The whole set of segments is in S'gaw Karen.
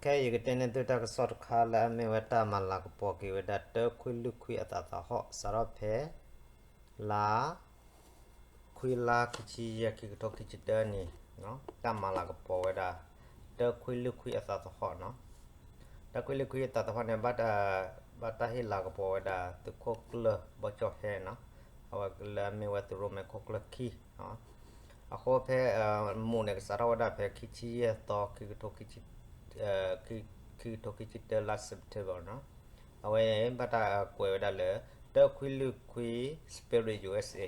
ခဲအံၤယကတဲန့ၢ်သုတၢ်ကစီၣ်တခါလၢအမ့ၢ်ဝဲတၢ်မၤလၤကပီၤက့ၤဝဲဒၣ် တၢခွံလွံၢ်ခွံအသးသဟီၣ် စးထီၣ်ဖဲ လါ ခွံလါခံဆံယဲၢ် ခံကထိခံဆံတၢနံၣ်, တၢ်မၤလၤကပီၤဝဲဒၣ် တၢခွံလွံၢ်ခွံအသးသဟီၣ်နီၤ. တၢခွံလွံၢ်ခွံအသးသဟီၣ်န့ၣ် ဘၣ်တၢ်ဟ့ၣ်လၤကပီၤဝဲဒၣ် သုးခိၣ်ကျၢၢ်ဘီကၠီၣ်ဟဲနီၤ, အဝဲလၢအမ့ၢ်ဝဲသုးရိၣ်မဲခိၣ်ကျၢၢ်ခံနီၤ. အဃိဖဲ မူးန့ၣ် ကစးထီၣ်ဝဲဒၣ်ဖဲခံဆံယဲၢ်သီ ခံကထိ ခံကထိခံဆံတၢ လါ September နီၤ. အဝဲဘၣ်တၢ်ကွဲးဝဲဒၣ်လၢ တၢခွံလွံၢ်ခွံ Spirit U S A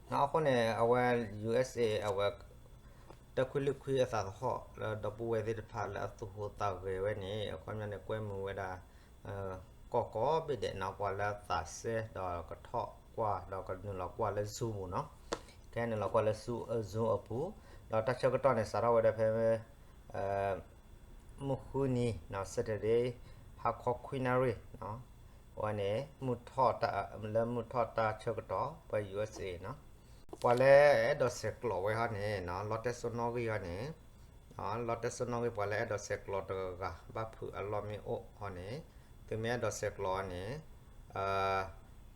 နီၤ. အဃိန့ၣ် အဝဲ U S A အဝဲ တၢခွံလွံၢ်ခွံအသးသဟီၣ်လၢဒီပုၢ်ဝဲၢ်သ့ၣ်တဖၣ်လၢအသူၣ်ဟူးသးဂဲၤဝဲန့ၣ် အခီပညီန့ၣ် ကွဲမုာ်ဝဲဒၣ် ကီၢ်ကိးဘ့ၣ်ဒဲးနီၤ, ပှၤလၢအသးစဲဒီးကထီၣ်ကွၢ် ဒီးကနုာ်လီၤကွၢ်လၢ Zoom ပူၤနီၤ. ခဲအံၤနုာ်လီၤကွၢ်လၢ Zoom အပူၤ, ဒီးတၢ်ဆၢကတီၢ်န့ၣ် စးထီၣ်ဝဲဒၣ်ဖဲ မုၢ်ဃုနံၤနီၤ Saturday ဟါခီခွံနၣ်ရံၣ်နီၤ. အဝဲန့ၣ် လၢမုၢ်ထီၣ်တၢ်ဆၢကတီၢ် ပှၤ U S A နီၤ. ပှၤလၢအဲၣ်ဒိးဆဲးကျိးဝဲဟီန့ၣ်နီၤ လီတဲစိနီၣ်ဂံၢ်ဟီန့ၣ် လီတဲစိနီၣ်ဂံၢ် ပှၤလၢအဲၣ်ဒိးဆဲးကျိးတဂၤဂၤ ဘၣ်ဖုးအလီၢ်မ့ၢ်အိၣ်ဟီန့ၣ် သုမ့ၢ်အဲၣ်ဒိးဆဲးကျိးန့ၣ်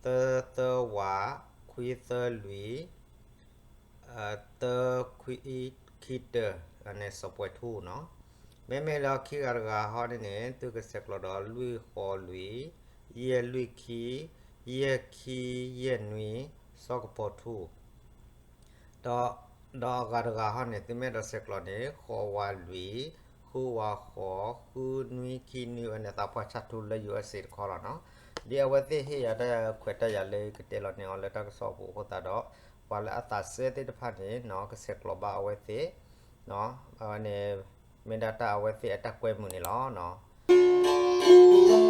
သၢသၢဝး ခွံသၢလွံၢ် သၢခွံခံတၢန့ၣ် စီၤပှဲၤထူနီၤ. မ့မ့ၢ်လၢခံဂၤတဂၤဟီန့ၣ်န့ၣ် သုကဆဲးကျိးဒီးလွံၢ်ဃိးလွံၢ် ယဲၢ်လွံၢ်ခံ ယဲၢ်ခံယဲၢ်နွံ စီၤကပီၤထူ ဒီးအဂၤတဂၤဟီန့ၣ် သုမ့ၢ်အဲၣ်ဒိးဆဲးကျိးန့ၣ် ဃိးဝးလွံၢ် ဃုဝးဃိး ဃုနွံခံနွံ ဝဲန့ၣ် သးပှၢ်ဆၣ်ထူလၢ U S A တခီလီၤနီၤ. ဒ်အဝဲသ့ၣ်ဟ့ၣ်ယၤတၢ်ခွဲးတၢ်ယာ်လၢကတဲလီၤန့ၢ်အီၤလၢတၢ်ကစီၣ်အပူၤအဃိသတးဒီး ပှၤလၢအသးစဲသ့ၣ်တဖၣ်န့ၣ်နီၤ ကဆဲးကျိးဘၣ်အဝဲသ့ၣ် အဝဲန့ၣ် မ့ၢ်ဒၣ်တၢ်အဝဲသ့ၣ်အတၢ်ကွဲမုာ်န့ၣ်လီၤ.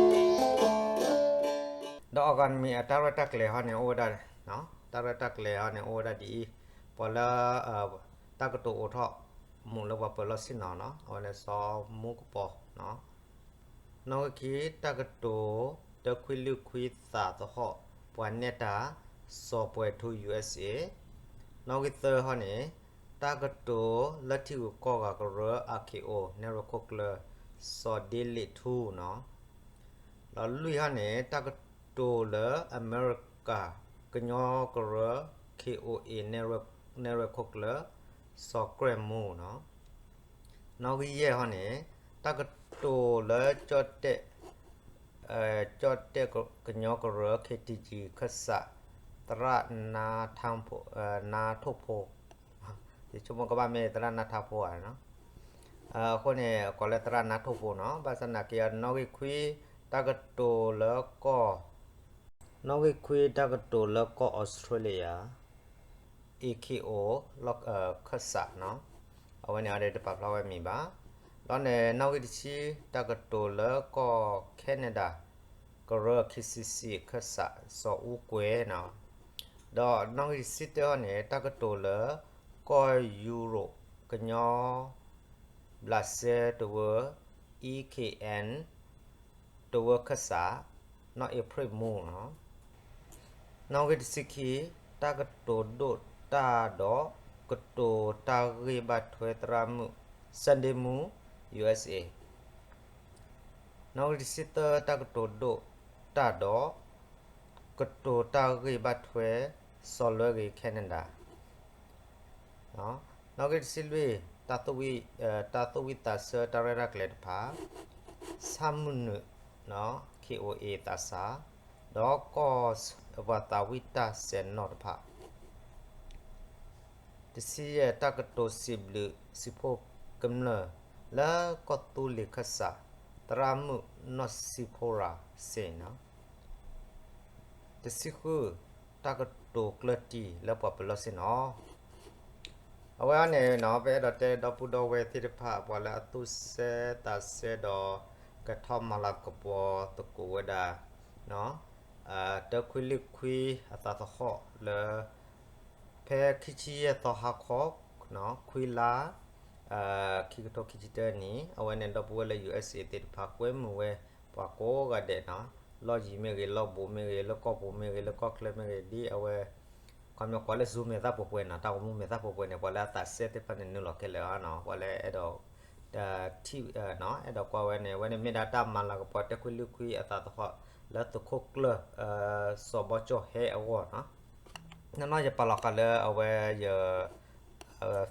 ဒီးအဂၤတမံၤအတၢ်ရဲၣ်တၢ်ကျဲၤဟီန့ၣ်အိၣ်ဝဲဒၣ်, တၢ်ရဲၣ်တၢ်ကျဲၤဟီန့ၣ် အိၣ်ဝဲဒၣ်ဒ်အံၤ, ပှၤလၢ တၢ်ကတိၤအိးထီၣ်မူးလၢပှၤပၢၤလီၢ်ဆ့ၣ်နီၤနီၤ အဝဲန့ၣ်စီၤမူကပီၤနီၤ. နီၣ်ဂံၢ်ခံ တၢ်ကတိၤ တၢခွံလွံၢ်ခွံသးသဟီၣ် ပှၤနဲၣ်တၢ် စီၤပှဲၤထူ U S A. နီၣ်ဂံၢ်သၢဟီန့ၣ် တၢ်ကတိၤလၢထံဂုၤကီၢ်ဂၤကရၢ R K O နဲၣ်ရွဲၣ်ခိၣ်ကျၢၢ် စီၤဒ့လ့းထူနီၤ. ဒီးလွံၢ်ဟီန့ၣ် တၢ်ကတိၤလၢအမဲရကၤကညီကရၢ K O A နဲၣ်ရွဲၣ်ခိၣ်ကျၢၢ် စီၤကြဲၢ်မူနီၤ. နီၣ်ဂံၢ်ယဲၢ်ဟီန့ၣ် တၢ်ကတိၤလၢ ကၠီၣ်တဲၣ် ကၠီၣ်တဲၣ်ကညီကရၢ K T G ခၢၣ်စး သရၣ် နါထိၣ်ဖိ, ယဆိကမိၣ်ကဘၣ်မ့ၢ်သရၣ်နါထါဖိဧါနီၤ. အဃိန့ၣ် ကိးလၢသရၣ်နါထိၣ်ဖိနီၤ. ဘၣ်ဆၣ်သနာ်က့ နီၣ်ဂံၢ်ခွံ တၢ်ကတိၤလၢကီၢ် နီၣ်ဂံၢ်ခွံ တၢ်ကတိၤလၢကီၢ်အီစထြ့လယါ A K O ခၢၣ်စးနီၤ. အဝဲန့ၣ်အဒဲတပာ်ဖျါဝဲမံၤဘၣ်. ဒီးန့ၣ် နီၣ်ဂံၢ်တဆံ တၢ်ကတိၤလၢကီၢ် Canada ကရၢ K C C ခၢၣ်စး စီၤအူကွဲၤနီၤ. ဒီးနီၣ်ဂံၢ်တဆံတၢဟီန့ၣ် တၢ်ကတိၤလၢ ကီၢ်ယူရိး ကညီ ဘျးစဲတဝၢ E K N တဝၢခၢၣ်စး နီၢ်အ့ဖြ့ၣ်မူနီၤ. နီၣ်ဂံၢ်တဆံခံ တၢ်ကတိၤဒိၣ်တၢ်ဒီး ကတိၤတၢ်ဂ့ၢ်ဘၣ်ထွဲသရၣ်မုၣ် Sunday မူ U S A. နီၣ်ဂံၢ်တဆံသၢ တၢ်ကတိၤဒိၣ်တၢ်ဒီး ကတိၤတၢ်ဂ့ၢ်ဘၣ်ထွဲ စီၤလွဲဂ့ၤ Canada. နီၣ်ဂံၢ်တဆံလွံၢ် တၢ်သူၣ်ဝံၣ်, တၢ်သူၣ်ဝံၣ်သးဆၢတၢ်ရဲၣ်တၢ်ကျဲၤတဖၣ်, ဆၣ်မုၢ်နုာ် K O A သးစၢ်, ဒီးကီၢ်ပှၤသးဝံၣ်တၢ်စဲးနီၣ်တဖၣ်. တဆံယဲၢ် တၢ်ကတိၤစံးဘျုးစံးဖှိၣ်ကမျၢၢ် လၢကီၢ်သူလ့ၤခၢၣ်စး သရၣ်မုၣ်နီၢ်စံဖိရၤစ့ၣ်နီၤ. တဆံဃု တၢ်ကတိၤကျၢၢ်တံၢ်လၢပှၤပၢၤလီၢ်ဆ့ၣ်နီၤ. အဝဲအံၤန့ၣ်နီၤ ပအဲၣ်ဒိးတဲဒီပုၢ်ဒီဝဲၢ်သ့ၣ်တဖၣ် ပှၤလၢအသူၣ်စဲသးစဲဒီး ကထီၣ်မၤလၤကပီၤသကိးဝဲဒၣ် တၢခွံလွံၢ်ခွံအသးသဟီၣ်လၢ ဖဲခံဆံယဲၢ်သီဟါခီ ခွံလါ ခံကထိခံဆံတၢနံၣ် အဝဲန့ၣ်ဒီပုၢ်ဝဲၢ်လၢ U S A သ့ၣ်တဖၣ် ကွဲမုာ်ဝဲပှၤကိးဂၤဒဲးနီၤ, လီၢ်ယံၤမ့ၢ်ဂ့ၤ, လီၢ်ဘူးမ့ၢ်ဂ့ၤ, လၢကီၢ်ပူၤမ့ၢ်ဂ့ၤ, လၢကီၢ်ချၢမ့ၢ်ဂ့ၤ, ဒ်အဝဲ ခီပညီကွၢ်လၢ Zoom မဲာ်သၣ်ပှဲၤပှဲၤနီၤ, တၢ်ဂီၤမူမဲာ်သၣ်ပှဲၤပှဲၤန့ၣ် ပှၤလၢအသးစဲသ့ၣ်တဖၣ်န့ၣ် နုာ်လီၤခဲလၢာ်နီၤ, ပှၤလၢအဲၣ်ဒိးတဲ ထံၣ် အဲၣ်ဒိးကွၢ်ဝဲန့ၣ် အဝဲန့ၣ်မ့ၢ်ဒၣ်တၢ်မၤလၤကပီၤ တဲခွံလုၢ်ခွံအသးသဟီၣ် လၢသုးခိၣ်ကျၢၢ် စီၤဘီကၠီၣ်ဟဲအဂီၢ်နီၤ. နီၢ်နီၢ်ယပာ်လီၤဃာ်လၢအဝဲယ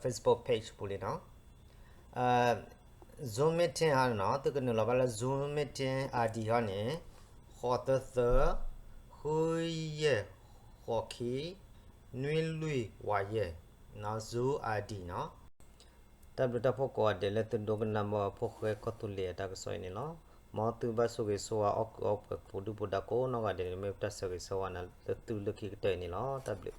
Facebook page ပူၤလံနီၤ. Zoom meeting ဟီန့ၣ်နီၤ သုကနုာ်လီၤဘၣ်လၢ Zoom meeting ID ဟီန့ၣ် ဃိးသၢသၢ ဃုယဲၢ် ဃိးခံ နွံလွံၢ်ဝးယဲၢ် Zoom ID နီၤ. တၢ်ဘျုးတၢ်ဖှိၣ်ကိးဂၤဒဲးလၢသုဒိကနၣ်ဘၣ်အဖိဃဲကီၢ်သူလ့ၤအတၢ်ကစီၣ်အံၤန့ၣ်လီၤ. မ်သုဘၣ်ဆိၣ်ဂ့ၤဆိၣ်ဝါအီၣ်ကုးအီပှဲၤ ပူၤဒုၣ်ပူၤဒါကိးနီၢ်ဂၤဒဲးန့ၣ် မ့ၢ်ပတၢ်ဆၢဂ့ၤဆၢဝါနၤလၢသုလၢခံကတၢၢ်အံၤန့ၣ်လီၤ. တၢ်ဘျုး